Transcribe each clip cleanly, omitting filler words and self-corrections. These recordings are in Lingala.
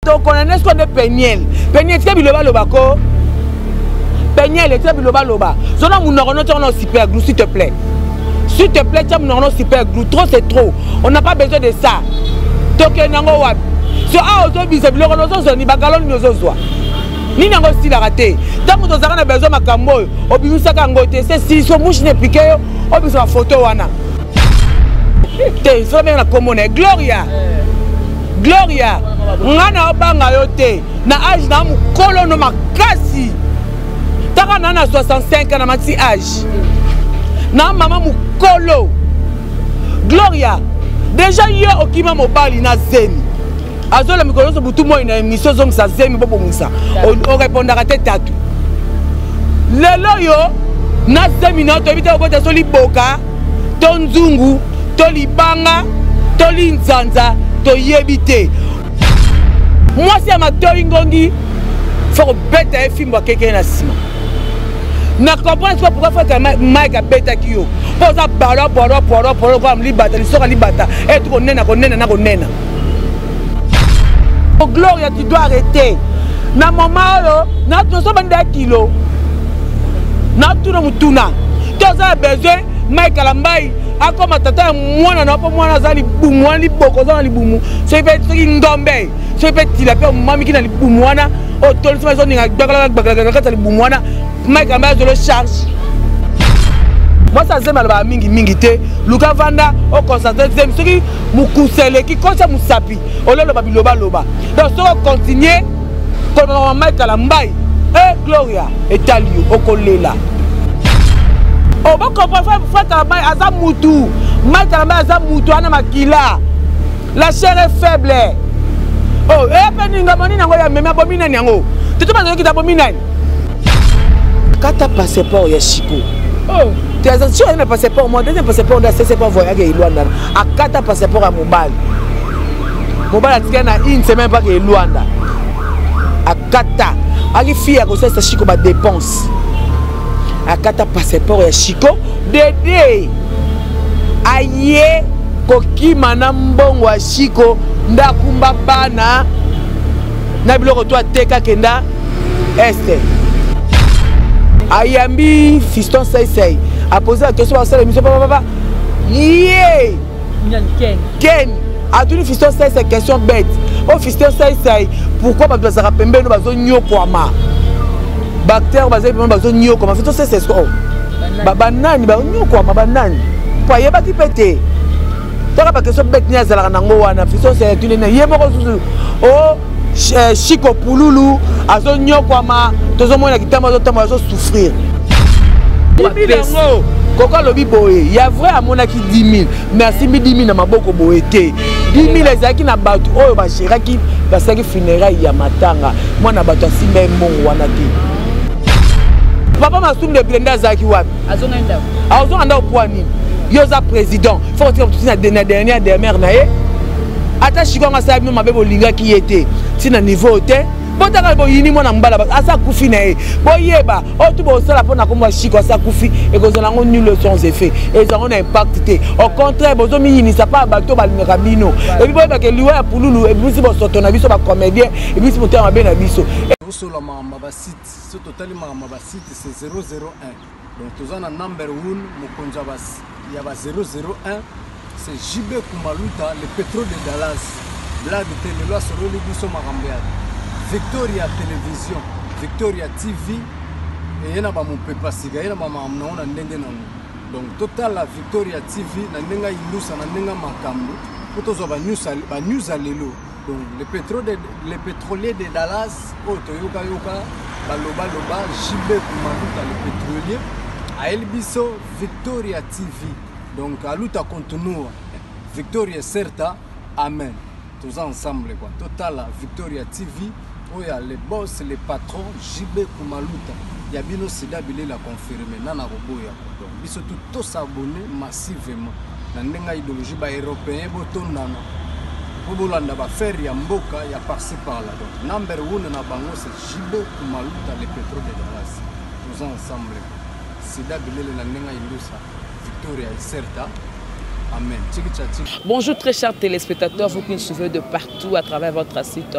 Tokona siko nde Peniel. Peniel tika biloba loba ko. Peniel tika biloba loba. Zona munoko no tia no super glue, s'il te plaît. S'il te plaît, tia munoko no super glue. Trop, c'est trop. On n'a pas besoin de ça. Tokende yango wapi? So awa ozobisa biloko nozozwa ni bagaloni nini ozozwa? Nini yango osilaka te? Ntango tozalaka na besoin makambo oyo obimisaka yango te, se siso mouche na epike yo, obimisa bafoto wana te. Soki abenga na kombo na ye Gloria, Gloria, nga na obanga yo te na age na mokolo no makasi taka na 65 ans na mati age na mama mokolo. Gloria, deja yo okima mobali na zemi, azola mikolo nyonso butu moi na émission, ozongisa zemi, bobongisa, orépondaka te. Tatu lelo yo na zemi na yo, toyebi te obota so liboka to nzungu to libanga to linzanza, toyebi te. Mwasi ya matoi ngongi, fo kobeta ye fimbo akeke na nsima. Na comprendre sikoyo pourquoi frère Mike abetaki yo, mpo oza balo polo polo polo lokola libata lisoka libata etu konena konena na konena. Gloria, tu dois arrêter na moment oyo. Naso banda ya kilo, natuna motuna te, oza na besoin Mike Kalambai akoma tata ya mwana na, mpo mwana aza libumu wana, liboko oza na libumu, soki mpe soki ngombe, soki mpe tila mpe omamiki na libumu wana, oyo tolisima ezoninga gbakalagbakalaka na kati ya libumu wana. Mike Kalambai azolo charge mwasi azemi, alobaka mingi mingi te. Luka vanda, oconcentre zemi. Soki mokusa eleki, kotya mosapi, ololoba bilobaloba. Donc soki ocontinue koloba mama Mike Kalambai, e Gloria, etali yo, okolela. Obokomprendre, frère Kalambai aza mutu, Mike Kalambai aza mutu ana makila, la chair est faible. Oh, eya mpe ningamo nini yango ya memi, abomi nani yango? Toto bazalaki abomi nani? Kata passeport ya Chico. Oh. Te aza si na passeport, moi deuxième passeport nde asese pa voyage elwanda. Akata passeport ya mobali, mobali atikali na une semaine mpaka elwanda, akata. Aki fille ya kosalisa Chico badépense, akata passeport ya Chico. Dede aye kokima na mbongo ya Chico, nde akumba bana na biloko to ateka, kenda este. Ayambi Fiston Saisai, apose la question, basala émission papapapa ye. Ken atuni Fiston Saisai question bête oyo. Fiston Saisai, pourquoi bato bazalaka pembeni bazonyokwama, baacteur bazali pembeni bazonyokwama? Fiston Saisai, oh, banani banyokwama? Banani? Po ayebaki mpe te. Taka baquestion bête nini azalaka nango wana? Fiston Saisai atuni ye moko susu o Chiko Pululu azonyokwama, tozomona kitambo azotambola, azosouffrir. Yango koko alobi boye ya vrai, amonaki 10 000 mais asimbi 10 000 na maboko boye te. 10 000 ezalaki na bato oyo bagéraki, basalaki funéraille ya matanga. Mwana bato asimba ye mbongo wana te. Papa Masumu de Blende azalaki wapi? Azonga ndako po nini? Yo oza président, fo kotika motu na dernière demeure na ye. Ata Chiko yango asala bino mabe, bolingaki ye te ntina niveau te, botaka boyini mwana mbala asa akufi na ye. Boyeba oyo tu bosala mpo na kombo ya Chiko asa akufi, ekozala yango nul, sans effet, ezango na impact te. Au contraire, bozomiyinisa mpa bato balingaka bino. Epi boyebaka liwa ya Pululu ebimisi bosoto na biso bacomédien, ebimisi motema mabe na biso. Osola makambo ya basite, so totali makambo ya basite, c'est 001. Donc toza na number 1, mokonzi ya ba 001, c'est JB Kumaluta, le pétrole de Dallas. Blague te, lelo asololi biso makambo ya Victoria Télévision, Victoria TV eye na bamopepa sika, ye na bamakambo nango na ndenge nango. Donc totala Victoria TV na ndenge ayindusa, na ndenge makambo, mpo tozwa banews ya lelo. Donc le pétrolier de Dallas oyo toyokayoka balobaloba, JB Kumaluta le pétrolier ayeli biso Victoria TV. Donc aluta continua, victoria certa, amen. Toza ensemble quoi. Totala Victoria TV oyo ya le boss, le patron JB Kumaluta ya bino, sida bilela confirme nana koboya. Donc biso tu tosabonne massivement na ndenge ya idéologie. Baeuropéen botondana mpo bolanda baaffaire ya mboka ya par-ci par-là. Donc number one na bango, c'est JB Kumaluta le pétrole de Dallas. Toza ensemble, sida bilele na ndenge ya indusa, victoria ecerta. Amen. Bonjour très chers téléspectateurs, vous qui nous suivez de partout à travers votre site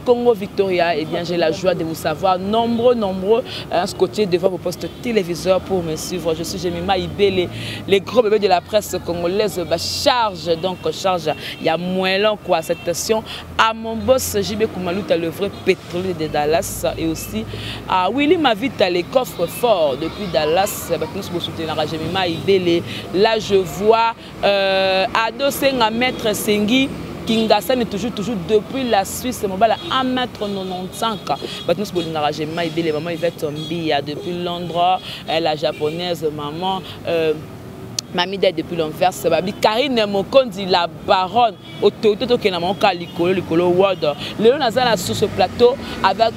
Congo Victoria. Eh bien, j'ai la joie de vous savoir nombreux, nombreux hein, scotchés devant vos postes téléviseurs pour me suivre. Je suis Jemima Ibele, les gros bébés de la presse congolaise. Bah, charge, donc charge, il y a moins long quoi cette station. À mon boss JB Koumalouta, le vrai pétrolier de Dallas, et aussi à Willy Mavita, les coffres forts depuis Dallas. Bah, nous soutenir Jemima Ibele. Là, je vois Ado Senga, Maître Sengi, Kingasani, toujours, toujours depuis la Suisse, mobile à 1m95. Bato nyonso bolingaka Jemima Ibele, maman Yvette Mbia depuis Londres, la japonaise, maman Mamida depuis l'Anvers, babi Karine Mokondi, la baronne, autorité tokena manka likolo likolo world. Lelo naza sur ce plateau avec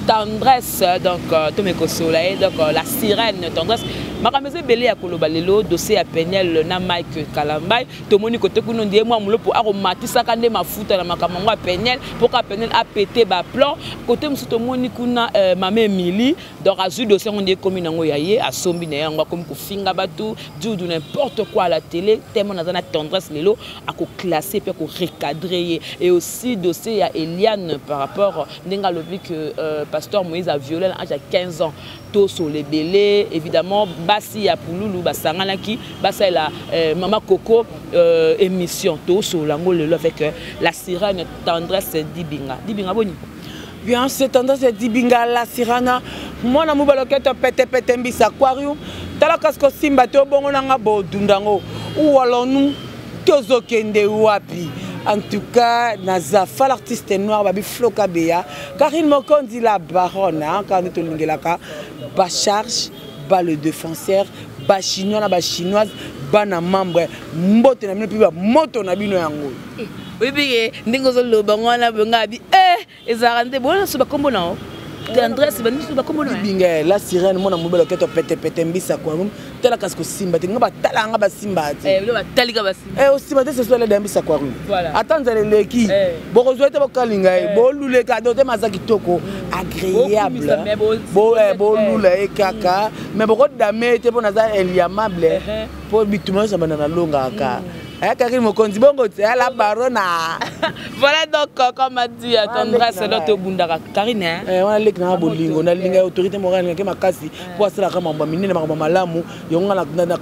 Tendresse, donc Tomeko Soleil, donc la sirène Tendresse. Makambo ebele ya koloba lelo dossier ya Peniel na Mike Kalambay, tomoni kote kuna ndiye mwa mulopo aromatisaka nde mafuta na makambo ya Peniel pour que Peniel a pété ba plan. Kote musu tomoni kuna mama Emily, donc azui dossier ngo ndiye komi nango ya ye asombi na yango akomi kofinga bato du du n'importe quoi à la télé, tellement naza na Tendresse lelo ako classer pe ako recadrer ye. Et aussi dossier ya Eliane par rapport ndenga lobi que pasteur Moïse a violé à l'âge de 15 ans. Toso lebele évidemment basi ya pululu basanganaki basala mama Coco émission toso lango lelo avec la sirène Tendresse Dibinga. Dibinga boni. Bien, c'est Tendresse Dibinga la sirène. Moi na mubalo keto pete pete mbisa aquarium. Tala kasko simba to bongo nanga bo dundango. Où allons-nous? Tozokende wapi? En tout cas, Naza, l'artiste noir, Babi Floka Bea, Karine Mokondi, la baronne, hein, quand on est bas charge, bas le défenseur, bas chinois, bas chinoise, bas na membre, mbote na bino, puis ba moto na bino yango. Oui, oui, ndingo zo loba ngwana benga bi, eh, ezara nde bona so ba kombo na o. Tendresse, ba niso ba kombo na. Binga, la sirène, mona mobile keto pete pete mbisa kwa ngum. Tala kasko simba te, nga ba tala nga ba simba te. Eh, ba tali ka ba simba. Eh, o simba te, ce soit le mbisa kwa ngum. Voilà. Attends, nzale leki. Eh. Boko zoete bo kalinga e, Eh. bo lule ka, do te mazaki toko, agréable. Bo kumisa, mais bo Bo, eh, bo eh. lula e kaka. Mais boko dame te, po naza eliamable. Eh, eh. Po bituma nyonso bana na longa ka. Eh, Karine Mokonzi, bongo te, eh, la baronne. Voilà donc, comme a dit, Wana Tendresse, leki na donc, ngai. tobundaka. Karine, hein? Eh, wana leki na Maman bolingo, to, na linga eh. autorité morale ngake makasi, Eh. po asalaka mambo minene, makambo malamu, yongo nga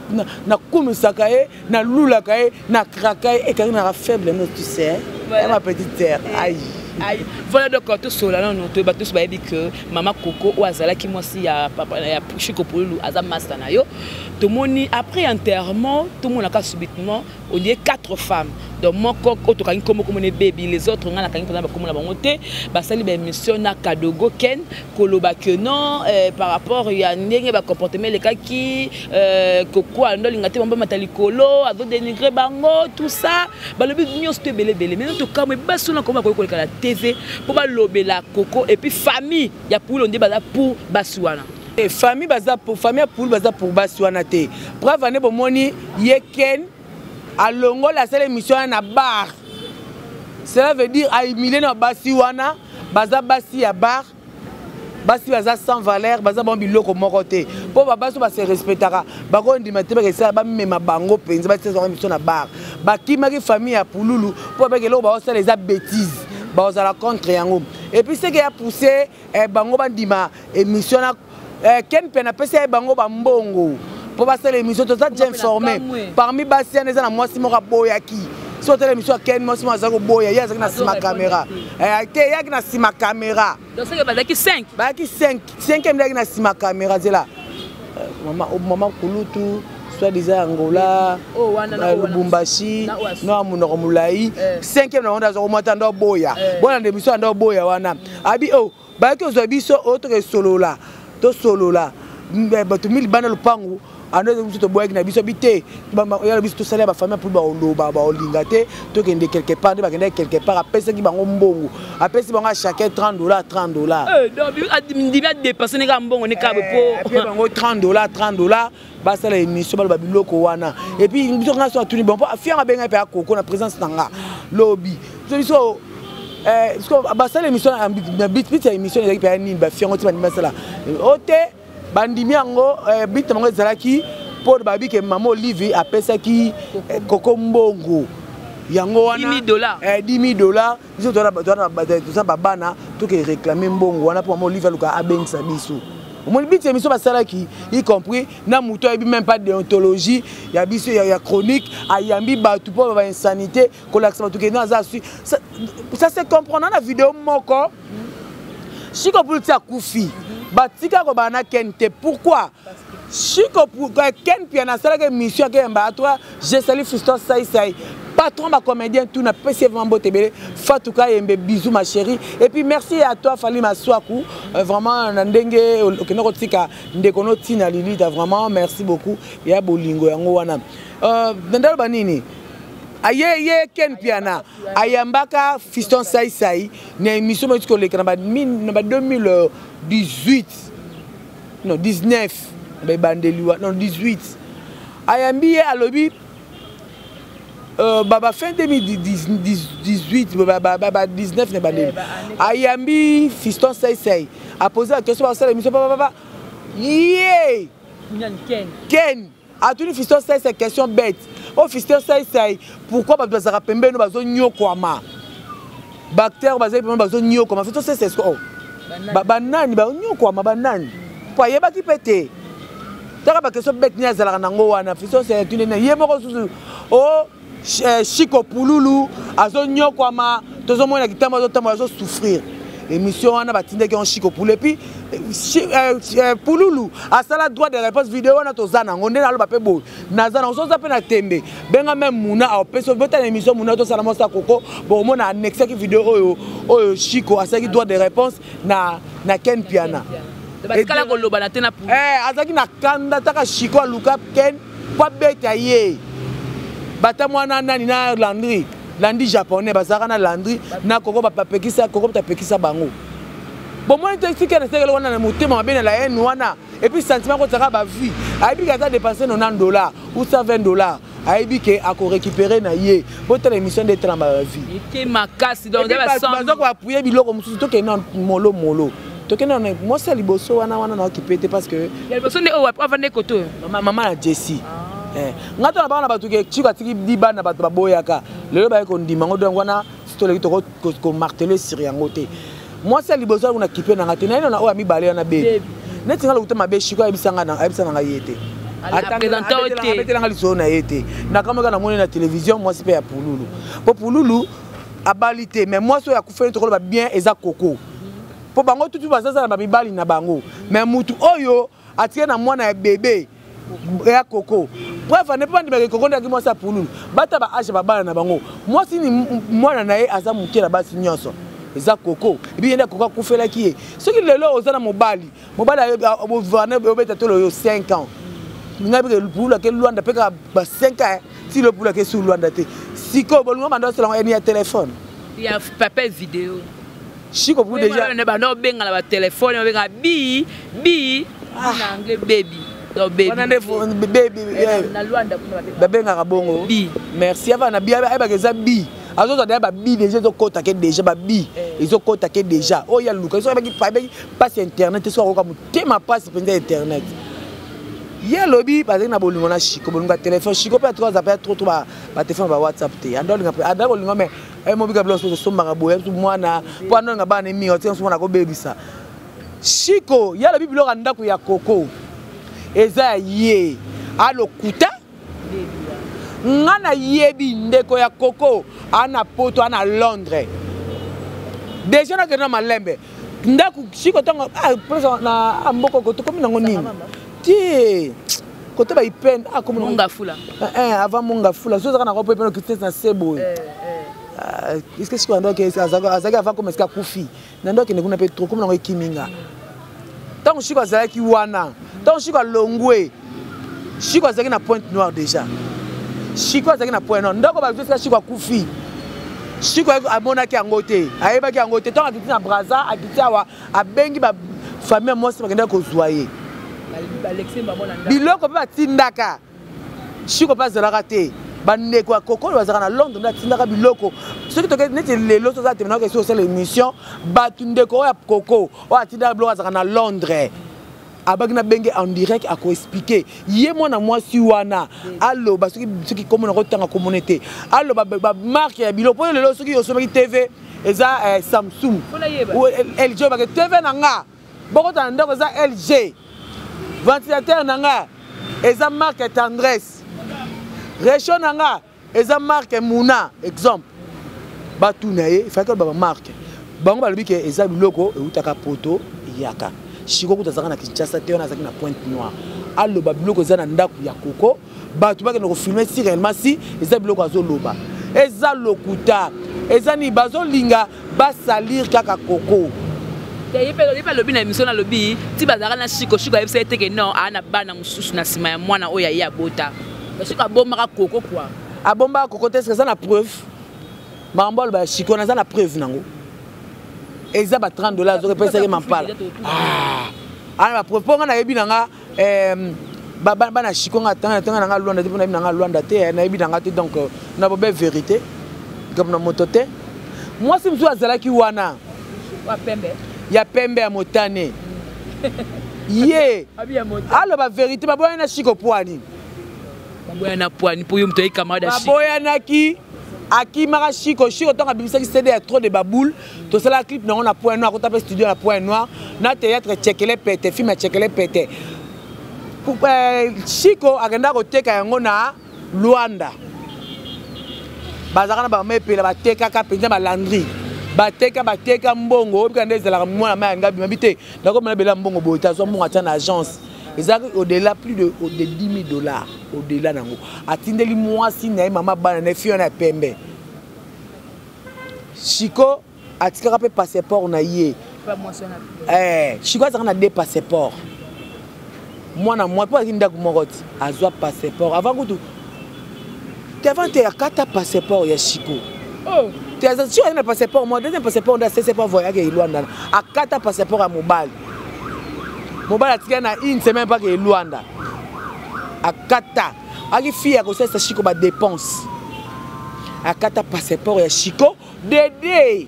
na kumisaka ye, na lulaka ye, na kraka ye, eh, Karine aza faible, non, tu sais. Voilà. Eh, ma petite sœur, Eh. aïe. Aïe. Voilà donc, tout cela, non, non, tout, bah, tout ce qui que maman Coco, ou Azala, qui moi aussi, ya papa, ya Chico Pululu, Aza Master na yo. Tout le monde, après enterrement, tout le monde a subitement, on dit 4 femmes. Donc, moi, quand on a comme comme on baby, les autres, on a comme on a monté, bah, ça, les émissions, na Kadogo, Ken, Koloba, que non, par rapport, il y a ndenge, bah, comportement, les cas qui, Coco, Ando, Lingate, Mamba, Matalikolo, Ado dénigré, Bango, tout ça, bah, le but, nous, c'était belé, belé. Mais en tout cas, mais, bah, souvent, comment, comment, la TV, pour ba lober la Coco, et puis famille, il y a pour l'on dit, bah, là, pour Basouana. Et famille baza pour famille pour baza pour Basouana te. Bravo ne bomoni yeken alongo la seule émission na bar. Cela veut dire a humilier na Basouana, baza basi ya bar. Basi baza sans valeur, baza bon biloko moko te. Po ba baso ba se respectera. Ba ko ndima te ba ke sala ba mema bango penza ba tsa émission na bar. Ba kimaki famille ya Pululu po ba ke loko ba osala eza bêtise. Ba osala contre yango. Et puis ce qui a poussé eh, bango ba ndima émission na eh, Ken Pena pesa bango ba mbongo. Po ba sala émission to za bien informé. Parmi basi ya neza na mwasi moko boyaki. So tele émission ya Ken mwasi moko azako boya, ye azaki na sima caméra. Eh, te yaki na sima caméra. Donc c'est que bazaki 5. Bazaki 5. 5e yaki na sima caméra zela. Mama, oh, mama Kulutu, soit disant Angola, Oh, wana na, oh, wana. Lubumbashi, Na, oh, asu. no amunoko mulayi. Eh. 5e na onda zako mwata ndo boya. Eh. Bona nde biso ndo boya wana. Abi oh, bayaki ozwa biso oh, toke solola. To solola. Mbe, bato mili bana lupangu. Ando biso to boyaki na biso bite. Ba, ba, ya biso to sala ba famille pour ba oloba, ba olinga te. Tokende quelque part, nde bakende quelque part, apesaki bango mbongo. Apesi bango à chacun 30 $, 30 $. Eh, donc, bi, a, ndi, a dépassé ne ka mbongo, ne ka Eh, po. apesi bango 30 $, 30 $, basala émission, baloba biloko wana. Et puis, biso nga so atuni bon, po, afianga benga pe akoko na présence na nga. Lobi. Biso, biso, eh, parce que basala émission na, na bit, bit ya émission ezalaki pe ya nini, ba fiango ti bandimi basala. Ote, bandimi yango, eh, bit na bango ezalaki, Mpo babi ke mama Olive apesaki koko mbongo yango wana 10 dollars. 10 dollars. Biso toza babana, toke réclamer mbongo wana mpo mama Olive aluka abengisa biso. Omoni biti émission basalaki, y compris na moto ayebi même pas déontologie ya biso ya chronique, ayambi bato mpo bainsanité kolakisa bato kende aza su. Ça se comprendre na video moko. Chiko Pulu ti akufi, batika kobana na Ken te. Pourquoi Chiko Ken Piana asalaki émission akeyamba atoi? Je salue Fiston Saisai, patron ba comédien tout, na pesi vraiment mbote ebele. Fatou Kayembe, bisous ma chérie, et puis merci à toi Fally Maswaku, vraiment na ndenge okende kotika ndeko no tina Lilita, vraiment merci beaucoup ya bolingo yango wana. Ndalo banini aye ye Ken Piana ayambaka Fiston Saisai na émission moko koleka na ba 2018, non, 19, na ebandeli wa, non, 18. Ayambi ye, alobi ba fin 2018, ba 19 na ebandeli. Ayambi Fiston Saisai, apose la question, basala émission papa papa ye. Ken. Ken atuni Fiston Saisai question bête o Fiston Saisai: pourquoi bato bazalaka pembeni bazonyokwama, baacteur bazali pembeni bazonyokwama? Fiston Saisai, oh, banani banyokwama, banani? Po ayebaki mpe te. Taka baquestion bête nini azalaka nango wana. Fiston Saisai atuni ye moko susu o Chiko Pululu azonyokwama, tozomona kitambo azotambola, azosouffrir. Émission wana batindaki yango Chiko Pululu, et puis Pululu asala droit de réponse. Video wana toza nango nde naloba mpe boye, naza nango. Soza mpe na tembe, benga même Muna, aopesi botala émission Muna tosala mwasi ya koko. Bokomona annexaki video oyo Chiko asalaki droit de réponse na Ken Piana. Batikala koloba na te na Pululu. Azalaki na kanda. Taka Chiko aluka Ken po abeta ye, bata mwana nani na Landry, Landry Japonais. Bazalaka na Landry na Koko, bapekisa Koko, apekisa bango. Bomoni te tika na sekele wana na motema mabe na la haine wana, et puis sentiment kotiaka bavie. Ayebi ke aza dépense 90 $ ou 120 $, ayebi ke akorécupérer na ye. Botala émission nde etalama bavie. Eke makasi donc. Baza koappuyer biloko mosusu. Tokende na molo molo, tokende na mwasi ya liboso wana. Wana naokipe te parce que Ya liboso nde oyo avanda koto oyo? Mama na Jessi. Nga to na bana bato ke Chiko atiki di bana, bato baboyaka, lelo baye kondima yango. Donc wana toleki tokomarteler sur yango te. Mwasi ya liboso kuna kipe nanga te. Naye na oyo ya mibale wana bebi neti nga lokuta mabe. Chiko ayebisa nanga ye te, abetelanga lisolo na ye te. Nakamaka namoni na télévision mwasi mpe ya Pululu, mpo Pululu abali te, mais mwasi oyo akufeli, tokoloba bien, eza Koko, mpo bango tutu bazaza na bamibali na bango, mais mutu oyo atike na mwana ya bebe ya Koko. Bref, ane mpe bandimaka Koko ndaki mwasi ya Pululu. Bata baage babana na bango, mwasi ni mwana na ye aza moke na basi nyonso, eza Koko. Ebi ye nde Koko akufelaki ye. Soki lelo oza na mobali, mobali obeta tolo oyo 5 ans, ngai mpe Pululu ake Lwanda mpe kaka ba 5 ans ti lo Pululu ake su Lwanda te. Sikoyo bolingo banda osala yango ya telefone. Ya papa video. Chiko pour déjà. Banda obengana batelefone, obenga bi bi na anglais baby, donc baby. Wana nde baby. Na Lwanda kuna. Babengaka bongo. Bi. Merci. Ava na bi, ayebaka eza bi, azozwa deya babi déjà, ezokota ke déjà babi ezokota ke déjà oyo ya luka. So ayebaki mpasi ya internet, so akoka motema mpasi mpenza ya internet. Ye alobi bazalaki na bolingo na Chiko, bolingo ya telefone. Chiko mpe atuka aza mpe trop trop batelefone, ba WhatsApp te. Ando alinga mpe anda kolinga, mais mobika biloko soki tosombaka boye biso mwana mpo ando alinga bana mingi, otika biso mwana akobebisa. Chiko ye alobi biloko ya ndako ya Koko eza ya ye. Alokuta. Nga nayebi ndeko ya Koko ana Poto, ana Londres déjà. Nakende na malembe ndako Chiko ntango na mboka tokomi nango nini te, kote baipene. Mongafula. Avant Mongafula so ozaka nango mpo epene okitese na se boye. Eske Chiko andoki azalaki avant koma esika akufi na ndo akende kuna mpe trop komi nango ekiminga. Ntango Chiko azalaki wana, ntango Chiko alongwe, Chiko azalaki na Pointe Noire déjà. Chiko azalaki na Pointe Noire, ndako bazwi esika Chiko akufi. Chiko amonaki yango te, ayebaki yango te. Ntango akiti na Braza, akiti awa, abengi bafamille ya mwasi, bakendaki kozwa ye biloko mpe batindaka. Chiko mpe azalaka te. Bandeko ya Koko oyo bazalaka na Londres nde atindaka biloko. Soki toke neti lelo toza tembe naoke, soki osala émission, bato ndeko oyo ya Koko oyo atindaka biloko azalaka na Londres. Abaki na benge en direct, akoexpliquer ye mwana mwasi wana, aloba soki komona kotanga komona te, aloba bamarque ya biloko. Mpo lelo soki osomaki TV eza Samsung, LG, obake TV na nga bokota na ndako eza LG, ventilateur na nga eza marque Tendresse, réchaud na nga eza marque Muna, exemple. Batuna ye, efalaki aloba bamarque. Bango balobi ke eza biloko eutaka Poto, eyaka. Shiko kuta azalaka na Kinshasa te, wana azalaki na Pointe Noire. Aloba biloko eza na ndako ya Koko, bato bakende kofilmer si réellement si eza biloko azoloba eza lokuta, eza nini, bazolinga basalir kaka Koko. Ye mpe alobi na émission, nalobi ti bazalaka na Shiko, Shiko ayebisa ye teke non, aa na bana mosusu na nsima ya mwana oyo aye abota. Shiko abombaka Koko kua. Abombaka Koko te. Eza na preuve makambo aloba ya Shiko wana? Aza na preuve nango? Eza ba 30 $, azoki epesaki mampala ana bapreuve? Mpo nga nayebi na nga bana Shiko, nga tanga na nga Lwanda te, mpo nayebi na nga Lwanda te, nayebi na nga te. Donc na bobe vérité likambo na moto te. Mwasi mosusu azalaki wana ya pembe, ya motane, ye aloba vérité. Baboyani na Shiko pwani? Baboyani na pwani? Mpo yo moto ayi camarade. Baboyanaki, akimaka Shiko. Shiko ntango abimisaki CD ya Trop de Baboule, tosalaka clip nango na Point Noir, akota mpe studio na Point Noir, na théâtre Tchekele Pete, film ya Tchekele Pete. Shiko akendaka koteka yango na Lwanda. Bazalaka na bamama epela, batekaka mpenza balandri, bateka, bateka mbongo. Oyebika nde ezalaka mwana mai yanga bima bi te, nakomona bela mbongo boye te. Azwa mbongo, atia na agence, ezalaki au-delà plus de 10 000 $, au-delà nango. Atindeli mwasi na ye, mama bana na ye, fille wana ya pembe. Shiko atikaka mpe passeport na ye. Shiko azalaka na deux passeport. Mwana mwa mpo azalaki ndako moko ti azwa passeport avant kutu te, avant te akata passeport ya Shiko. Oh. Te, aza si azali na passeport mwa deuxième passeport nde asese mpo avoyage Elwanda. Akata passeport ya mobali, mobali atikali na une semaine mpaka Elwanda. Akata aki fille ya kosalisa Shiko badépense, akata passeport ya Shiko. Dede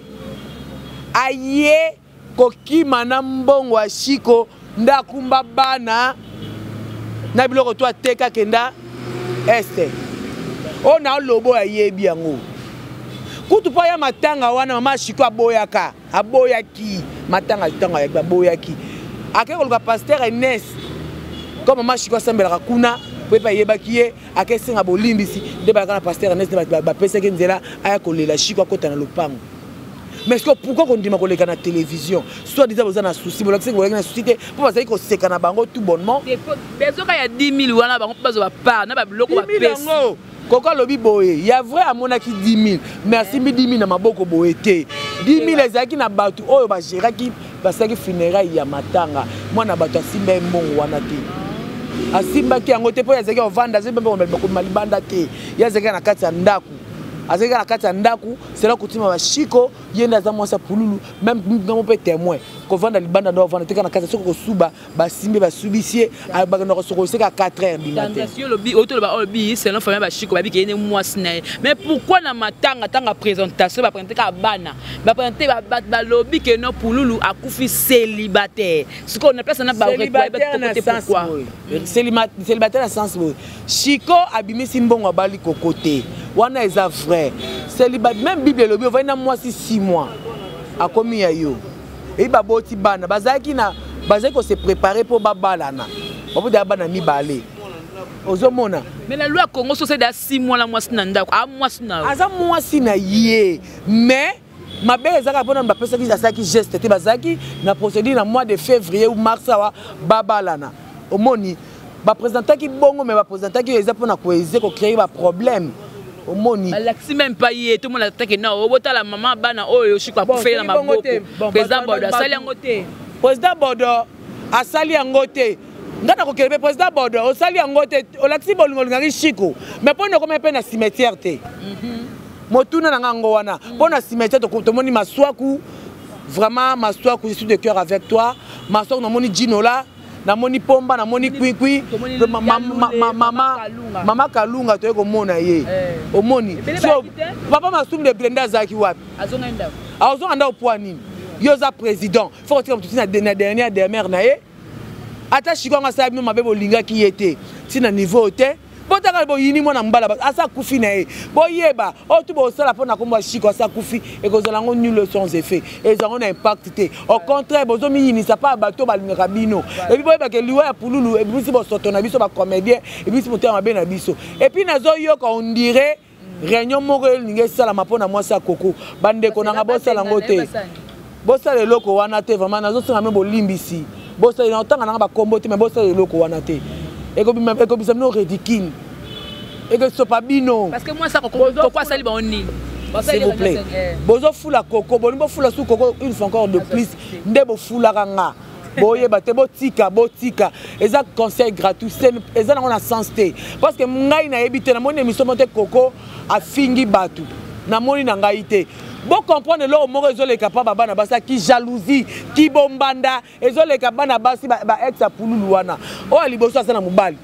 aye kokima na mbongo ya Shiko nde akumba bana na biloko to ateka, kenda este oyo na olobo ayebi yango kutu mpo aya matanga wana. Mama Shiko aboyaka, aboyaki matanga. Ntango ayaki, aboyaki, ake koluka pasteur Enes, comme mama Shiko asambelaka kuna po epe ayebaki ye. Akesenga bolimbisi nde balaka na pasteur Enes, nde bapesaki nzela aya kolela Shiko, akota na lopango. Mais ce que pourquoi kondima koleka na télévision, soit disant boza na souci? Bolakisaki bolaki na souci te, mpo bazali koseka na bango tout bonnement. Bezoka ya 10 000 wana, bango mpo bazwa bapart na babiloko bapesi. Yango Koko alobi boye ya vrai, amonaki 10 000, mais asimbi 10 000 na maboko boye te. 10 000 ezalaki na bato oyo bagéraki, basalaki funéraille ya matanga. Mwana bato asimba ye mbongo wana te, asimbaki yango te, mpo azalaki ovanda, azali bakobima libanda te. Ye azalaki na kati ya ndako, azalaki na kati ya ndako. Sela kotima bashiko, ye nde aza mwasi ya pululu, même ngambo mpe témoin. Kovanda libanda nde ovanda teka na kati, soki kosuba basimbi, basubisi ye, bakenda kosoko eseka 4 heures du matin. Olobi otoloba, olobi selon famille bashiko babi keye nde mwasi na ye. Mais pourquoi na matanga, ntango présentation, baprésente kaka bana, baprésente, balobi ke no, Pululu akufi célibataire? Sikoyo na place na Pourquoi célibataire na sens boye? Shiko abimisi mbongo, abali Koko te, wana eza vrai célibat. Même Bible elobi ovandi na mwasi 6 mois, akomi ya yo. Eyi baboti bana, bazalaki na bazalaki kose préparer mpo babalana, babota bana mibale, ozomona. Mais la loi Congo, so c'est 6 mois la mwasi na ndako, a mwasi na aza mwasi na ye. Mais mabe ezalaka mpona bapesaki, asalaki geste te. Bazalaki na procédure na mois de février ou mars awa babalana. Omoni, baprésentaki bongo, mais baprésentaki eza mpona koeze kocréer baproblème, omoni. Balakisi même pas ye, tomona take na obotala mama bana oyo Shiko akufeli na maboko. Président Bodo asali yango te. Président Bodo asali yango te. Nga na kokende mpe président Bodo osali yango te. Olakisi bolingo, olingaki Shiko, mais mpo na okoma mpe na cimetière te. Motuna na nga yango wana, mpo na cimetière tomoni Maswaku. Vraiment Maswaku, je suis de cœur avec toi, Maswaku. Namoni Jinola, namoni Pomba, namoni Kwikwi, mama Kalunga, toye komona ye. Omoni papa Masumu de Blende azalaki wapi? Azonga ndako. Mpo nini? Yo oza président, faut kotika motu ti na dernière demeure na ye. Ata Chico yango asala bino mabe, bolingaki ye te ntina niveau te. Botaka boyini mwana mbala asa akufi na ye. Boyeba oyo tu bosala mpo na kombo ya Chico asa akufi, ekozala yango nul sans effet, ezala yango na impact te. Au contraire, bozomiyinisa mpa bato balingaka bino. Et puis boyebaka liwa ya Pululu ebimisi bosoto na biso bacomédien, ebimisi motema mabe na biso. Et puis nazoyoka on dirait réunion moko elingi esalama mpo na mwasi ya Koko. Bandeko nanga, bosala yango te, bosala eloko wana te. Vraiment nazosenga me bolimbisi, bosala na otanga nanga bakombo te, me bosala eloko wana te. Ekobisa bino ridicule, ekosopa bino. Parce que mwasi Koko asali bango nini? S'il vous plaît, bozofula Koko, bolingi bofula su Koko une fois encore de plus nde bofulaka nga. Boyeba te, botika, botika. Eza conseil gratuit, eza nango na sens te, parce que ngai nayebi te, namoni émission mo te Koko afingi bato, namoni na ngai te. Bocomprendre eloko moko ezoleka mpa babana basi, ki jalousie, ki bombanda ezoleka bana basi ba ex ya Pululu wana. Oyo ya liboso aza na mobali,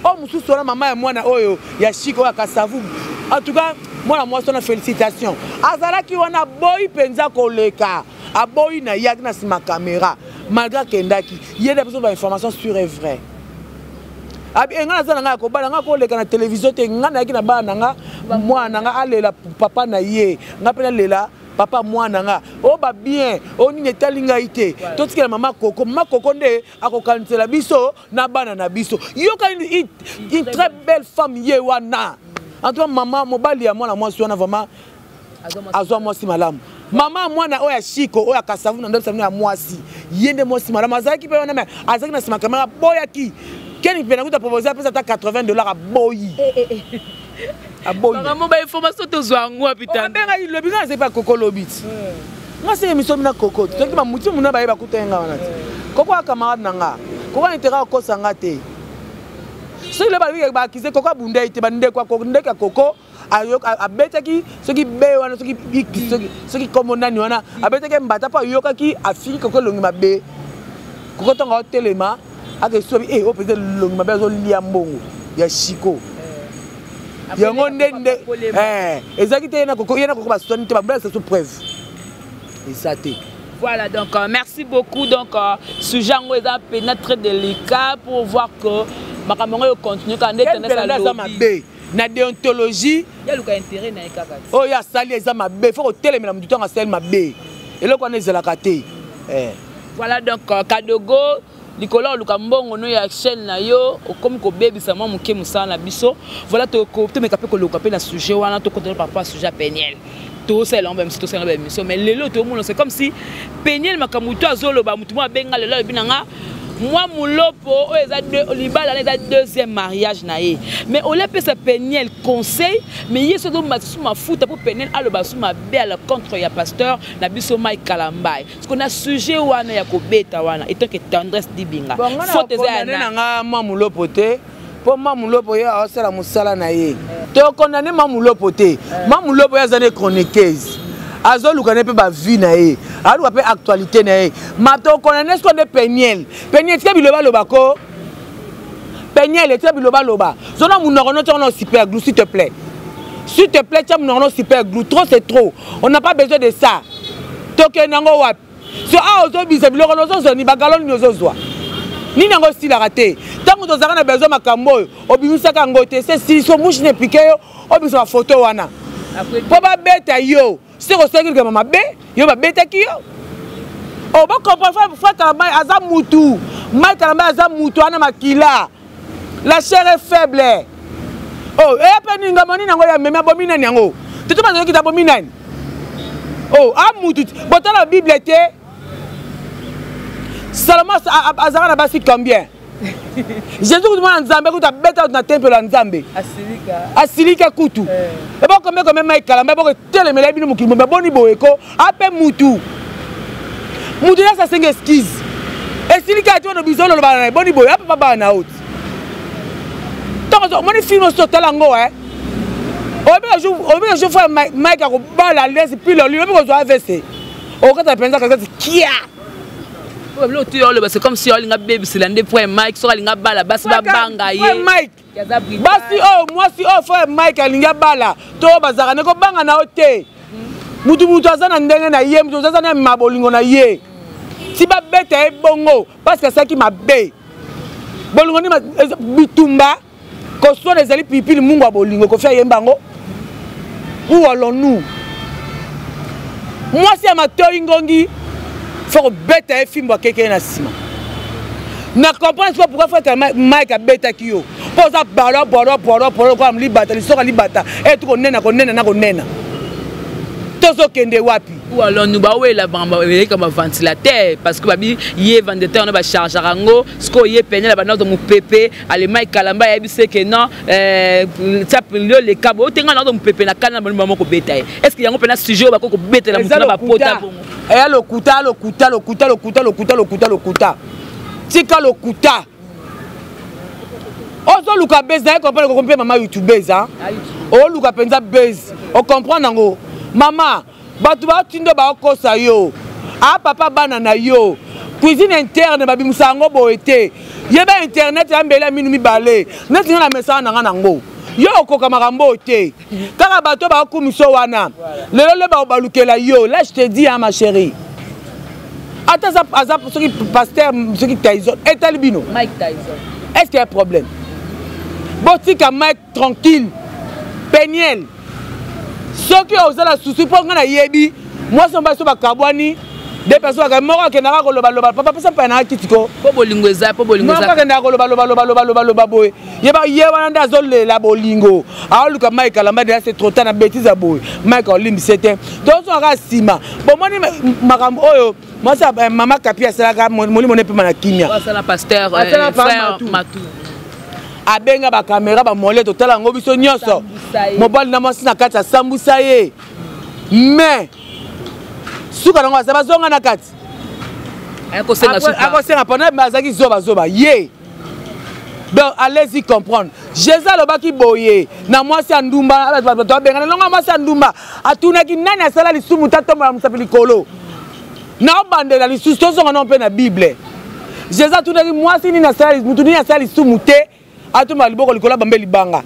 oyo mosusu wana mama ya mwana oyo ya Chike, oyo ya Kasavu. En tout cas mwana mwasi wana, félicitation, azalaki wana, aboyi mpenza koleka, aboyi na ye, aki na nsima caméra malgré akendaki ye nde biso bainformation sûre et vrai. Abi ngai naza na ngai ya kobala, ngai koleka na télévision te. Ngai nayaki na bana na nga, mwana na nga alela papa na ye, ngai mpe nalela papa mwana nga. Oyo babien oyo nini etali ngai te. Totikela mama Koko, mama Koko nde akokanisela biso na bana na biso. Yoka, une très belle femme ye wana. En tout cas mama, mobali ya mwana mwasi wana vraiment azwa mwasi malamu. Mama mwana oyo ya Chiko, oyo ya Kasavu na ndobisa bino ya mwasi, ye nde mwasi malamu. Azalaki mpe wana, me azalaki na nsima kamera, aboyaki. Keni mpe nakuta propose, apesa ata 80 $, aboyi, aboyi. Makambo bainformation tozwa yango wapi? Abengaki lobi, ngai nazali mpe Koko lobi ti nga senge émission mina Koko te. Soki bamuti muna bayeba kuta ye nga wana te. Koko ya camarade na nga, Koko intérêt akosa nga te. Soki le balobi baakize Koko abunda ye te, bandeko ndeko ya Koko abetaki soki be wana, soki biki, soki kombo nani wana, abetaki mbata mpo ayokaki afiki Koko elongi mabe. Koko ntango aotelema akesobi e oyo mpenza elongi mabe, azolia mbongo ya Chiko yango nde nde ezalaki te. Ye na Koko, ye na Koko baswani te, babulakisa so preuve eza te. Voilà, donc merci beaucoup. Donc, sujet yango eza pena très délicat pour voir que makambo yango continue kaka nde tendance aza mabe na déontologie. Yaluka intérêt na ye kaka. Oyo asali eza mabe, faut kotelemela motu ntango asali mabe. Eloko wana ezalaka te. Voilà, donc Kadogo, likolo oluka mbongo no ya chaîne na yo, okomi kobebisa mwa moke mosala na biso. Voilà, tomeka mpe koluka mpe na sujet wana, tokotana par rapport à sujet ya Peniel. Tosala yango baémission, tosala yango baémission, mais lelo tomona c'est comme si Peniel makambo to azoloba. Motu moko abenga lelo, alobi na nga mwa molopo oyo eza libala na eza deuxième mariage na ye, mais olie apesa Peniel conseil, mais ye soki ozomata su mafuta mpo Peniel aloba su mabe à la contre ya pasteur na biso Mike Kalambai. Parce que na sujet wana ya kobeta wana, étant que Tendresse Dibinga, faute eza ya na nga mwa molopo te, mpo ma molopo ye aosala mosala na ye. Tokondane ma molopo te. Ma molopo ye aza ne chroniqueuse, azoluka ne mpe bavie na ye, aluka mpe actualité na ye. Ma tokondane siko nde Peniel. Peniel, tika biloba loba ko. Peniel, tika biloba loba. Zona monoko no, tiaka na super glue, s'il te plaît, s'il te plaît, tia monoko no super glue. Trop c'est trop, on n'a pas besoin de ça. Tokende yango wapi? So awa ozobisa biloko na ozozwa ni bagalon nini, ozozwa nini, yango osilaka te. Ntango tozalaka na besoin makambo oyo, obimisaka yango te. Se sili so mouche na epike yo, obimisa bafoto wana mpo babeta yo. Soki osalaki likambo mabe, yo babetaki yo. O bocomprendre, frère Kalambai aza mutu, Mike Kalambai aza mutu wana makila, la chair est faible. Oh, eya mpe nini, ngambo nini yango ya memi, abomi nani yango? Toto bazalaki ta abomi nani? Oh, a mutu, botala Bible te. Salomo azalaka na basi combien? Jésus kutu mwana Nzambe kutu abeta na tempelo ya Nzambe, asilika kutu. Ebokome kome Mike Kalamba, eboko etelemela bino mokili mombe. Boni boye ko? Ape mutu, mutu nyonso asengi excuse, esilika ti wana biso olobana na ye. Boni boye? Ape babana na oti ntango omoni film oso otala yango. Oyebi jour frère Mike akobala alliance piloli, oyebi kozwa AVC, okata mpenza kakati kia. Biloko tu oloba, c'est comme si olinga bebisela nde frère Mike. Soki alinga bala basi, babanga ye. Mike basi oyo, mwasi oyo frère Mike alingi abala to oyo bazalaka nde kobanga na yo te. Mutu mutu aza na ndenge na ye, mutu aza na mabolingo na ye. Ti babeta ye bongo parce que asalaki mabe. Bolingo nde bitumba, koswana ezali pilipili mungu ya bolingo. Kofi ayemba yango. Où allons-nous? Mwasi ya matoi ngongi fo kobeta ye fimbo akeke ye na nsima. Na comprendre sikoyo pourquoi frère Mike abetaki yo, mpo oza balo balo balo balo lokola libata lisoka libata etu konena konena na konena. Tozokende wapi? Ou alors nous bawela eleka ba ventilateur, parce que babi ye ventilateur wana bachargeaka yango. Sikoyo ye pene na bandazo mopepe alemai Kalamba ayebi se ke non, tia lio leka boye otenga na mopepe na kana na bango kobeta ye. Est ce que yango mpena sujet oyo bakoki kobetela motu na bapota bongo? Eya lokuta, lokuta, lokuta, lokuta, lokuta, lokuta, lokuta. Tika lokuta. Ozoluka base naye, comprendre koko mpe mama youtubeuse oluka mpenza base, ocomprendre yango mama. Bato baotindo baokosa yo, a papa bana na yo cuisine interne babimisa yango boye te. Yeba internet ya mbele ya minu mibale neti nga na mesana na nga nango. Yo okoka makambo oyo te, kaka bato baokumiso wana lelo le baobalukela yo. Là je te dis, hein, ma chérie, ata aza soki pasteur, soki Tyson, etali bino. Mike Tyson. Est ce qu'il y a problème? Botika Mike tranquille. Peniel, soki oza na susu, mpo ngai nayebi mwasi mobali so bakabwani, deux personnes bakabwani, moko akendaka kolobaloba: "Papa, pesa mpaya nanga kiti ko." Mpo bolingo eza, mpo bolingo eza. Moko akendaka kolobalobalobalobalobaloba boye, yeba ye wana nde azolela bolingo, aoluka Mike Kalamba. Deja c'est trop tard na bétise ya boye. Mike olimbise te, tozongaka nsima. Bomoni makambo oyo mwasi mama Kapi asalaka, molimo ne mpema na kimia. Asala pasteur frère Matu. Abenga bakamera bamole, totala yango biso nyonso, mobali na mwasi na kati, asambwisa ye. Mais suka nango aza bazonga na kati, akosenga pendant azalaki zobazoba ye. Donc allez-y comprendre, Jésus alobaki boye na mwasi ya ndumba, bato abengana longa mwasi ya ndumba, atunaki nani asala lisumu tatombola mosapi likolo. Naobandela lisusu, tozonga nao mpe na Bible. Jésus atunaki mwasi nini asala, mutu nini asala lisumu te atombola liboko likolo, abambe libanga.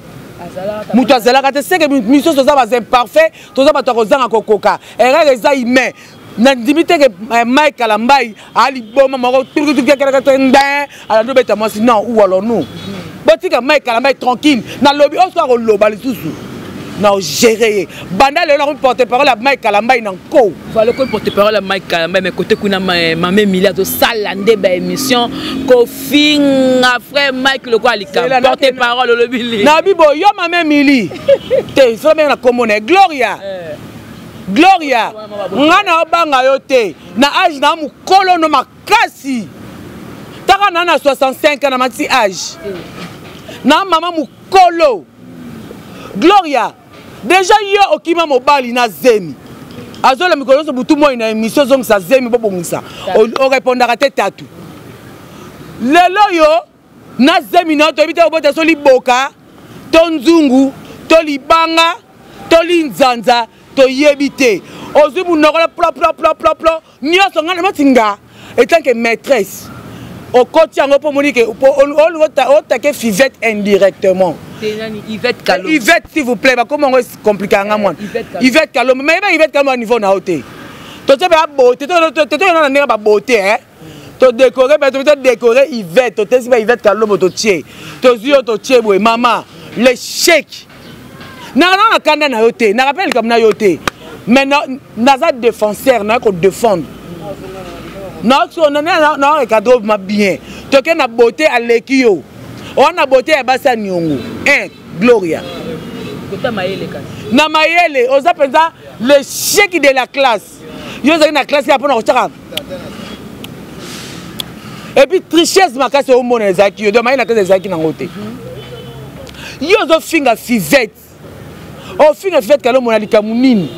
Moto azalaka te. Seke misusu toza baza imparfait, toza bato ya kozanga kokoka, erreur eza humain. Nandimi te ke Mike Kalambai aliboma moko nde alandi obeta mwasi. Non, ou alors nous botika Mike Kalambai tranquille. Nalobi oyo soki akoloba lisusu, na ogere ye. Banda lelo nakomi porte parole ya Mike Kalambai na nko. Voilà, komi porte parole ya Mike Kalambai, mais côté kuna mama Emilie azosala nde baémission kofinga frère Mike lokola likambo. Porte parole olobi li Nabi boyo, yo mama Emilie te, soki benga na kombo na ye Gloria. Gloria, nga na obanga yo te na age na mokolo no makasi taka na 65 ans na mati age na mama mokolo. Gloria, déjà yo okima mobali na zemi, azola mikolo nyonso butu moi na émission, ozongisa zemi, bobongisa, orépondaka te. Tatu lelo yo na zemi na yo, toyebi te obota so liboka to nzungu to libanga to linzanza, toyebi te. Ozwi monoko na plo plo plo plo plo nyonso. Ngai namati nga etant que maîtresse, okoti yango mpo omoni ke otake Fivette indirectement. Yvette, s'il vous plaît, bakoma yango compliqué yanga mwana Yvette Kalombo. Mais yeba Yvette Kalombo niveau na yo te. Totie mpe abote, totoyona na ndenge babote todécore, todécore Yvette, totesi ba Yvette Kalombo, totie, tozwi yo, totie boye. Mama l'échec, naka na kanda na yo te, naka mpe likambo na yo te, mais naza défenseur, naye kodéfendre na recadre ma bien. Toke na beauté, aleki yo oa na beauté ya basi ya niongo 1 Gloria. Na mayele oza mpenza l'échec de la classe. Yo ozalaki na classe kaka mpona kotiaka et puis tricheuse makasi. Omona ezalaki yo, donc mayele na classe ezalaki nango te. Yo ozofinga Fivette, ofinga Fivette Kalombo na likambo nini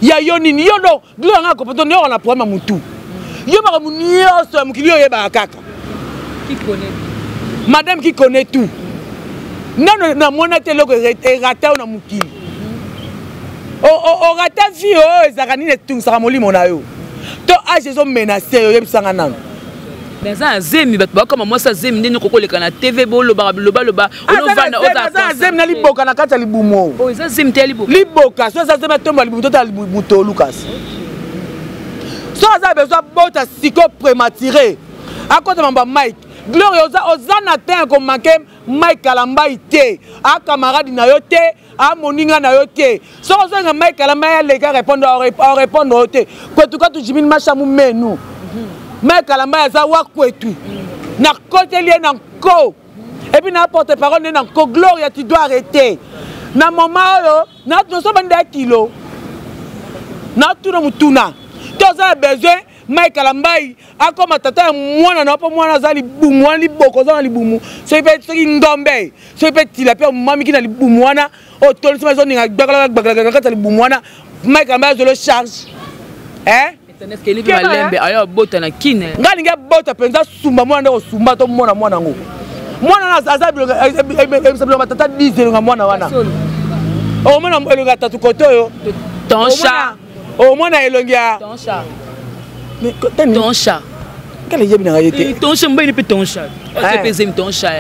ya yo nini? Yo donc bilo yanga kopoto nde na problème ya motu. Yo makambo nyonso ya mokili oyo oyebaka kaka, madame qui connaît tout. Nano namona te eloko erata yo na mokili, orata vie oyo. Ezalaka nini etungisaka molimo na yo to age ezomenace yo? Oyebisanga nano. Mais aza na zemi, bato bakoma mwasi azemi ndeni okokoleka na TV, bolobaka bilobaloba. Aza na zemi na liboka na kati ya libumu. Oyo eza zemi te ya liboka. Liboka so eza zemi, atomba libumu, totala moto Lukas. So aza besoin bota siko prématuré, akota mambo ya Mike. Gloria oza, oza na temps ya komanke Mike Kalambayi te, a camarade na yo te, a moninga na yo te. Soki ozonga Mike Kalambayi aleka répondre, arépondre yo te. Kwetu katu Jimin Masha mu menu. Mike Kalambayi aza wa kwetu. Nakoteli ye na nko. Et puis na porte parole nde na nko. Gloria, tu dois arrêter. Na moment oyo, na toso banda ya kilo. Na tuna mutuna. Toza na besoin Mike Kalambayi akoma tata ya mwana na mpo mwana aza libumu wana, liboko oza na libumu, soki mpe soki ngombe, soki mpe tilapia omamiki na libumu wana, oyo tolisi ma ezoninga gbakalaka na kati ya libumu wana. Mike Kalambayi azolo charge eh? Malembe ayo abota na kine. Ngai alingi abota mpenza, sumba mwana nde kosumba, tomona mwana yango. Mwana wana aza ebimisa bilonga tata 10 elonga mwana wana, omona elonga tatu kote oyo. Tonsha. Omona elongi ya Tonsha. Kala yebi nanga ye te. Tonsha mbeni mpe tonsha otepezemi tonsha.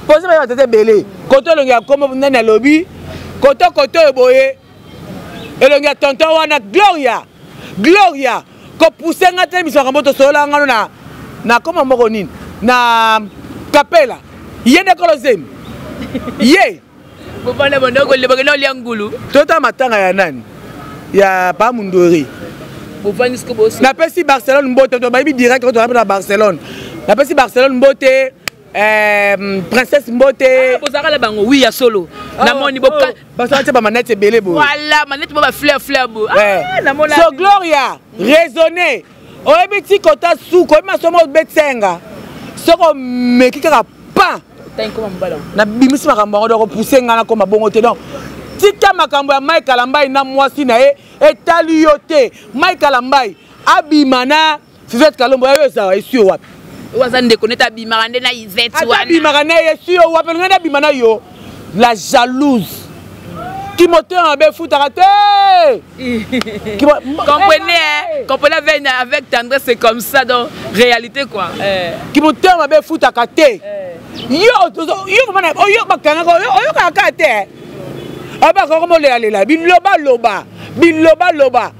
Pose baye batata ebele kote elongi ya kombo nani alobi kote kote oyo boye elongi ya tonton wana. Gloria, Gloria, kopuse nga te. Biso makambo tosolola ngano na na koma moko nini na kapela, ye nde kolo zemi ye. Bobanda banda kolebaka na olia ngulu. Tota matanga ya nani, ya pa Mundori. Bovandi siko boso. Napesi Barcelone mbote, to bayebi direct to na Barcelone. Napesi Barcelone mbote, princesse mbote. Ah, bozalaka na bango, oui, ya solo. Namoni boka. Basala tia bamanete ebele boye. Voilà, manete bo ba fleur fleur bo. Ah, namona. So Gloria, raisonner. Oyebi ti kota suku, oyebi masomo obetenga. Soko omeki kaka pa nabimisi makambo yango, donc opuse ngai nakoma bongo te. Donc tika makambo ya Mike Kalambayi na mwasi na ye, etali yo te. Mike Kalambayi abima na Fivette Kalombo, yayo ezala esi yo wapi? Oyo aza ndeko neti abimaka nde na Ivete wana. Abimaka na ye, esi yo wapi? Ngai abima na yo? La jalouse, kimotema mabe efutaka te. Comprenez, hein? Comprenez avec tendresse, c'est comme ça, donc réalité quoi. Kimotema mabe efutaka te. Yo yo vraiment oyo bakangaka, oyokaka kaka te, abakaka molelalela, bilobaloba, bilobaloba,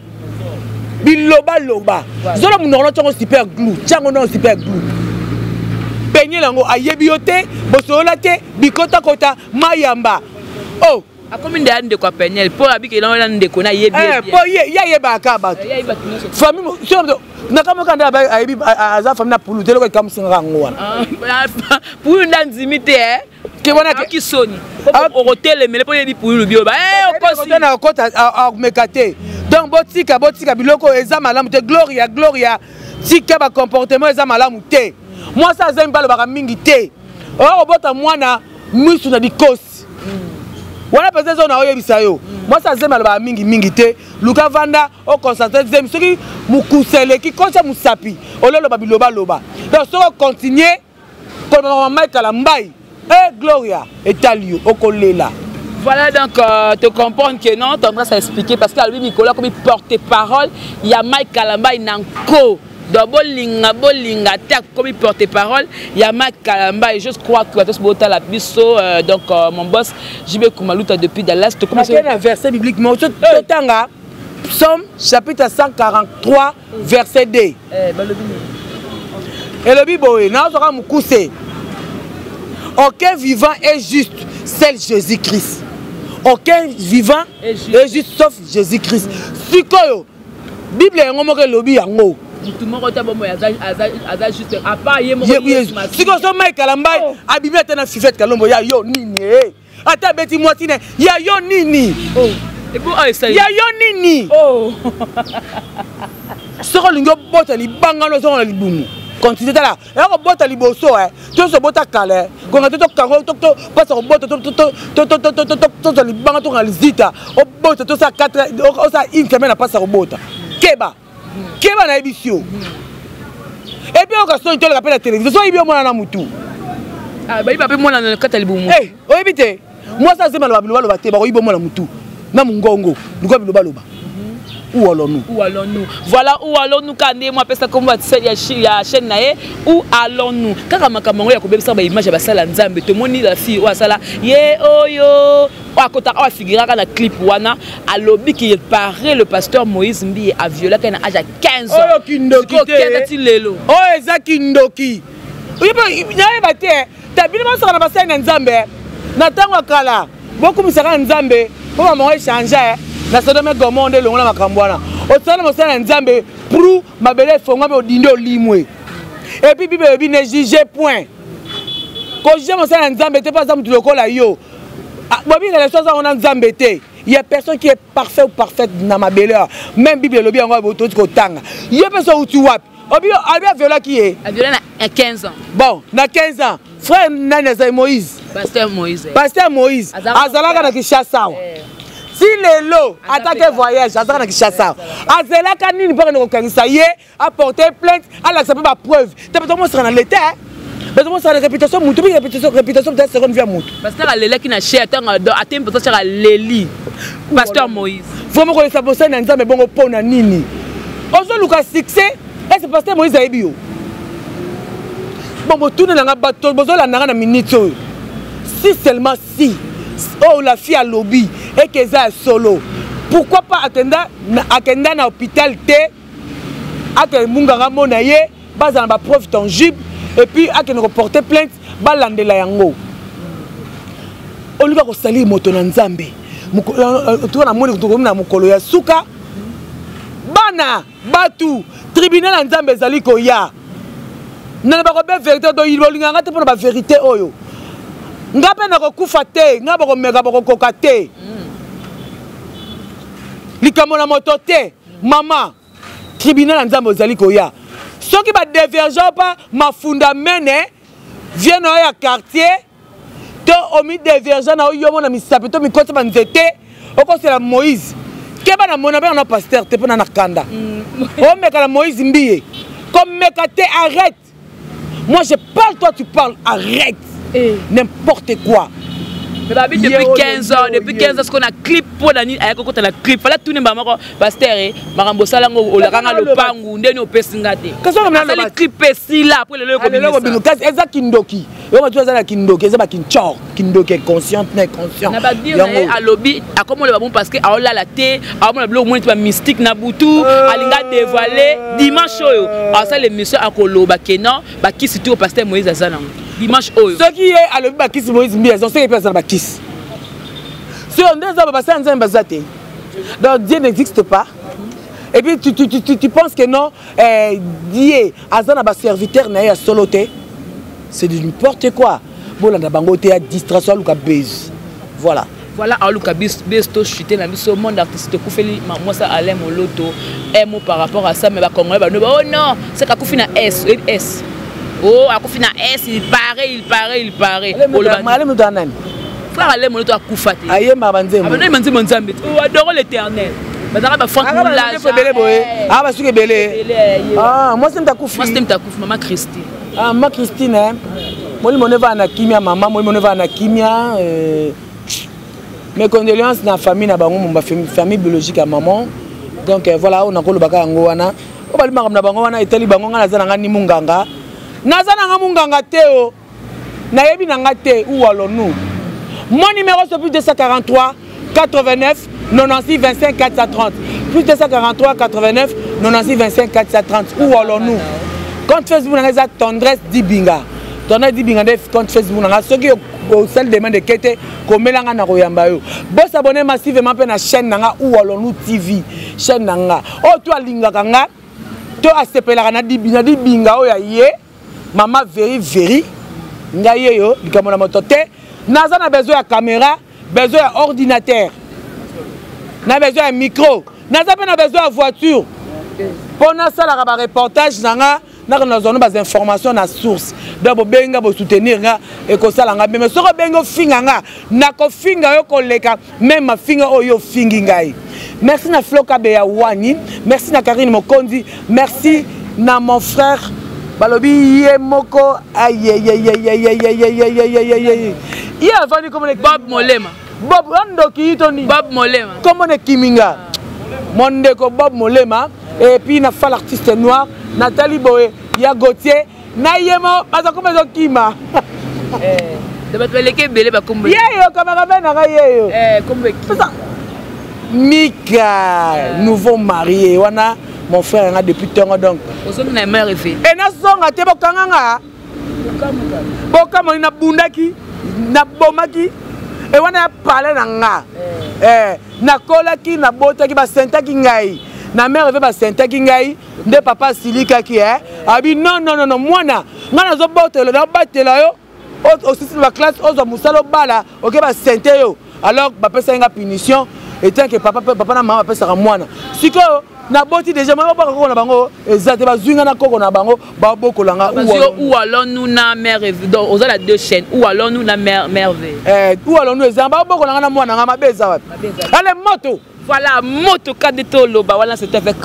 bilobaloba. Zola monoko na tiango super glue, tiango na super glue. Peniel yango ayebi yo te, bosolola te, bikotakota mayamba oh. Akomi nde ya ndeko ya Peniel mpo abiki na ndeko na yebi. Mpo ye ayebaka bato famille nakamwaka nde ayebi aza famille na Pulu te. Eloko ekamusingaka yango wana. Pulu nde andimi te ki soni okotelemele mpo yebi Pululu bio. Na okota ameka te. Donc botika, botika biloko oyo eza malamu te. Gloria, Gloria, tika bacomportement eza malamu te. Mwasi azali mpe alobaka mingi te, oya kobota mwana misu na dikosi wana mpenza eza na oyebisa yo. Mwasi azemi alobaka mingi mingi te. Luka vanda, oconcentre zemi. Soki mokusa eleki, kotia mosapi, ololoba bilobaloba. Donc soki ocontinue koloba mama Mike Kalambayi e Gloria, etali yo, okolela. Voilà, donc te comprendre que non, tendresse à expliquer parce que lui Nicolas comme porte-parole, il y a Mike Kalamba inanko. Donc bolinga bolinga te, comme porte-parole, il y a Mike Kalamba et je crois que tous bota la biso donc mon boss JB Kumaluta depuis Dallas. Tu commences un verset biblique mais totanga Psaume chapitre 143 verset 2. Eh balobi elobi boye, nazwaka mokuse: aucun vivant est juste, seul Jésus-Christ. Aucun vivant est juste sauf Jésus-Christ. Sikoyo Bible yango moko elobi yango. Mutu moko te bomoi aza juste à part ye moko. Sikoyo so Mike Kalambayi abimi ata na Fivete Kalombo, ya yo nini? Ata abeti mwasi ne, ya yo nini? Ya yo nini? Soki olingi obota libanga no ozonga na libumu, continue. Tala, eya kobota liboso toso obota kala konga te, tokango mpasa kobota, tozwa libanga, tokanga lizita, obota, tosala 4, osala une semaine na mpasa kobota. Keba, keba, nayebisi yo. Et puis oyoka soni, toleka mpe na télévision. So oyebi yo mwana na mutu. Bayiba mpe mwana na kati ya libumu. Oyebi te, mwasi azemba aloba bilobaloba te, bakoyiba omwana mutu na mongongo luka bilobaloba. Où allons-nous? Où allons-nous? Voilà, où allons-nous? Kaka nde mo apesa kombo ya chaîne na ye, où allons-nous? Kaka makambo yango ya kobebisa baimage ya basala Nzambe. Tomoni la fille oyo asala ye oyo oyo akotaka oyo afiguraka na clip wana, alobi qu'il paraît le pasteur Moïse Mbiye aviolaki na âge ya 15 ans. Oyo kindoki te. Ti lelo. Oyo eza kindoki. Nayeba te, ta bino bosaka na basali na Nzambe na ntango ya kala, bokumisaka Nzambe mpo bamongo echange eh. Na Sodome Gomore nde elongola makambo wana. Osala mosala na Nzambe prou mabele efongwami, odindi olimwe. Et puis Bible elobi ne juge point. Kojuge mosala na Nzambe te mpo aza motu lokola yo. Ah, bobi relation aza ngo na Nzambe te. Il y a personne qui est parfait ou parfaite na mabele. Même Bible elobi yango, toti kotanga. Ye mpe so outi wapi? Obi abi aviolaki ye. Aviolé na 15 ans. Bon, na 15 ans. Frère nani azali Moïse? Pasteur Moïse. Pasteur Moïse azalaka na Kinshasa awa. Si lelo atake voyage azalaka na Kinshasa awa. Azelaka nini mpo akende kokangisa ye, aporter plainte, alakisa mpe ba preuve. Te bato mosaka na l'État. Bato mosaka na réputation mutu, mpe réputation réputation peut-être seconde vie ya mutu. Pasteur alelaki na chair ntango atemi mpenza chair aleli. Pasteur Moïse. Vraiment kolesa bosali na Nzambe bongo mpo na nini? Ozoluka succès, est-ce Pasteur Moïse ayebi yo? Bon, botuna na nga bato bozolanda nga na minute oyo. Si seulement si oyo la fille alobi eke eza ya solo, pourquoi pas akenda akenda na hôpital te, akende munganga mona ye, bazala na ba preuve tangible, et puis akende koporter plainte, balandela yango. Oluka kosalir moto na Nzambe. Tuka na moni tokomi na mokolo ya suka. Bana batu tribunal ya Nzambe ezali koya. Nana bakobe vérité do bolingaka nga te mpona ba vérité oyo. Nga mpe nakokufa te, nga bakomeka bakokoka te. Likambo na moto te, mama. Tribunal ya Nzambe ozali koya. Soki ba divergent pa mafunda mene vie na yo ya quartier to omi divergent na yo mona misapi to mikoti ba nzete okosela Moïse. Keba na mona bena na pasteur te pona na kanda. Omeka na Moïse Mbiye. Komeka te, arrête. Moi je parle, toi tu parles, arrête. Eh. N'importe quoi. Mais babi depuis 15 ans, depuis 15 ans, ce qu'on a clip pour la nuit, ayako kota la clip. Fala tout nemba moko pasteur eh, makambo sala ngo olakanga lopangu ndeni opesi nga te. Kasi on a le clip esila après le loko bimisa. Lelo kasi eza kindoki. Yo bato baza na kindoki, eza ba kinchor, kindoki inconsciente na inconscient. Na ba dire na ye alobi akomona ba bon parce que aolala te, aomona biloko moni ba mystique na butu, alinga dévoiler dimanche oyo. Asala émission akoloba ke non, ba kisi tout pasteur Moïse aza nango. Dimanche oyo. Soki ye alobi ba kisi Moïse Mbiye, soki pe aza na ba kisi. Si on est ba sa nzambe baza te. Donc Dieu n'existe pas. Et puis tu penses que non, Dieu aza na ba serviteur na ye ya solo te. C'est du n'importe quoi. Bolanda bango te ya distraction aluka buzz. Voilà. Voilà, aluka buzz to chuter na biso monde artiste kufeli mwasa Alain Moloto un mot par rapport à ça mais ba congolais ba no oh non, c'est akufi na S, S. Oh, akufi na S, il paraît, il paraît, il paraît. Alain Moloto nani? Frère Alain Moloto akufa te. Ayemba ba nzembo. Abana nzembo nzambe. Oh, adore l'éternel. Bazaka ba Franck Moulage. Ebele boye. Ah ba suki ebele. Ah, moi c'est mtakufi. Moi c'est mtakufi, maman Christine. Ah, maman Christine hein. Molimo ne va na kimia maman, molimo ne va na kimia mes condoléances na famille na bango, ma famille biologique à maman. Donc voilà, on a ko lobaka yango wana. O bali makambo na bango wana etali bango, nga naza na nga ni munganga. Naza na nga munganga te o. Nayebi na nga te où allons-nous. Mon numéro c'est plus 243 89 96 25 430. Plus 243 89 96 25 430. Où allons-nous? Compte Facebook na nga Tendresse Dibinga. Tendresse Dibinga nde compte Facebook na nga. Soki au salle demande kete komela nga na koyamba yo. Bo s'abonner massivement pe na chaîne na nga Où allons-nous TV, chaîne na nga. Oh to alingaka nga, to asepelaka na Dibinga, Dibinga oyo ye. Mama veri veri ngai yeyo likambo na moto te. Naza na besoin ya caméra, besoin ya ordinateur, na besoin ya micro, naza pe na besoin ya voiture mpo nasalaka ba reportage na nga, naka nazwa no ba information na source. Donc bobenga bo soutenir nga ekosala nga bien. Mais soki obengi ofinga nga, nakofinga yo koleka même mafinga oyo ofingi ngai. Merci na Flo Kabeya Wani, merci na Karine Mokonzi, merci na mon frère balobi ye moko ayeyeyeyeyeyeyeyeyeyeye. Ye avandi komona Bob Molema. Bob andoki to nini? Bob Molema. Komona kiminga. Mon ndeko Bob Molema et puis na fal artiste noir Nathalie Boé ya Gauthier na yemo baza koma zo kima. De bato baleki ebele bakombo. Yeyo cameraman na ngai yeyo. Kombo ekima. Mika, nouveau marié wana mon frère nga depuis tongo donc. Ozongi na mère effet. Et na zonga te bokanga nga. Bokamoli nabundaki, nabomaki ewana ya pale na nga. Eh. Eh, nakolaki, nabotaki, basentaki ngai na mare mpe basentaki ngai nde papa asilikaki eh. Abi non non non, mwana ngai nazobotela, nabatela yo, osisi na baklasse, ozwa mosala, obala, oke basente yo. Alors bapesaki nga punition etant que papa, papa na mama bapesaka mwana. Sikoyo naboti déjà, mama babwaka koko na bango eza te, bazwi nga na koko na bango, babokola nga. Où allons-nous na mère? Donc oza na deux chaînes, Où allons-nous na mère Merveille. Eh, Où allons-nous eza, babokola nga na mwana nga. Mabe eza wapi? Ale moto. Voilà, moto kade toloba wana, c'était avec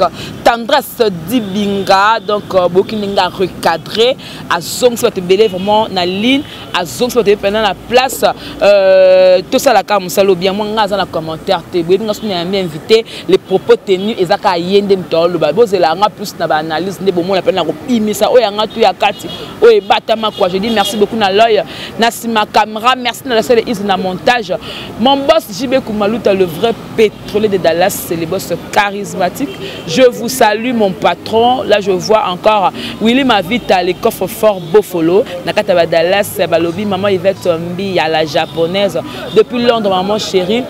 Tendresse Dibinga. Donc boki ndenge recadré, azongisi bato ebele vraiment na ligne, azongisi bato ebele mpena na place. Tosalaka mosala bien. Mwa nga aza na commentaire te, boyebi nga soki nayambi invité, les propos tenus eza kaka ye nde moto aoloba. Bozela nga plus na baanalyse nde bomona mpena na kopimisa oyo yanga tu ya kati oyo ebatama quoi. Je dis merci beaucoup na l'oeil na nsima caméra, merci na la salle is na montage, mon boss JB Kumaluta, le vrai pétrolier de Dallas, c'est le boss charismatique. Je vous salue, mon patron. Là, je vois encore Willy Mavita, les coffres fort Bofolo. Nakata Dallas, balobi, maman Yvette Mbi, à la japonaise. Depuis Londres, maman chérie.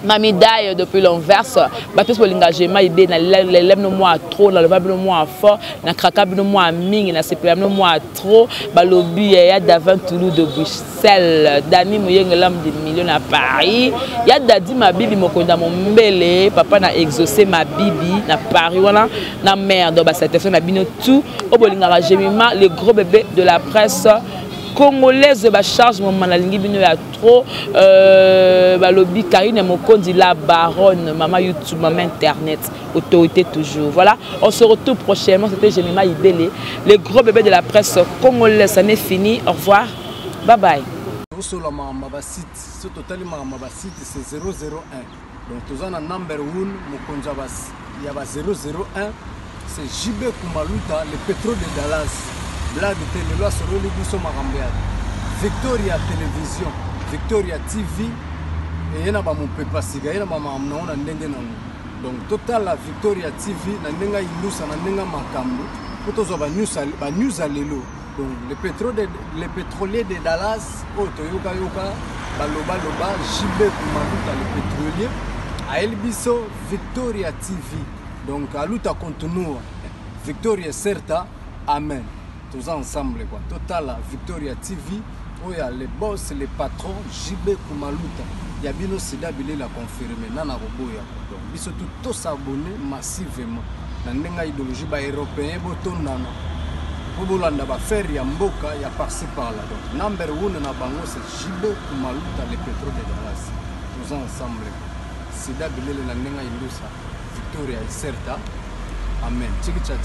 Mami Dai depuis l'Anvers, bato bolinga jema ibe na lelem no mwa trop, na loba bino mwa fort, na kraka bino mwa mingi, na sepela bino mwa trop. Balobi ya Davin Toulouse de Bruxelles, Dani Moyenge, l'homme des millions à Paris, ya Dadi Mabibi mokonda mombele, papa na exaucé Mabibi na Paris wana na mère. Donc basatisfaction na bino tout oyo bolingaka Jemima, le gros bébé de la presse congolaise, bacharge moma nalingi bino ya trop. Balobi Karine Mokonzi, la baronne, mama YouTube, mama internet, autorité toujours. Voilà, on se retrouve prochainement. C'était Jemima Ibele, le gros bébé de la presse congolaise. Ça n'est fini, au revoir, bye bye. Osola makambo ya basite, so totali makambo ya basite, c'est 001. Donc toza na number 1, mokonzi ya ba 001, c'est JB Kumaluta, le pétrole de Dallas. Blague te, lelo asololi biso makambo ya Victoria Télévision, Victoria TV eye na bamopepa sika, ye na bamakambo nango na ndenge nango. Donc totala Victoria TV na ndenge ayindusa, na ndenge makambo mpo tozwa banews ya lelo. Donc le pétrolier de Dallas oyo toyokayoka balobaloba, JB Kumaluta le pétrolier ayeli biso Victoria TV. Donc aluta continua, victoria certa, amen. Toza ensemble quoi. Totala Victoria TV oyo ya le boss, le patron JB Kumaluta ya bino, sida bilela confirme na koboya. Donc biso tu tosabonner massivement na ndenge ya idéologie. Baeuropéen botondana mpo bolanda bafere ya mboka ya par-ci par-là. Donc number one na bango, c'est JB Kumaluta, le pétrole de Dallas. Toza ensemble, sida bilele na ndenge ya indusa, victoria ecerta, amen. Chiki cha.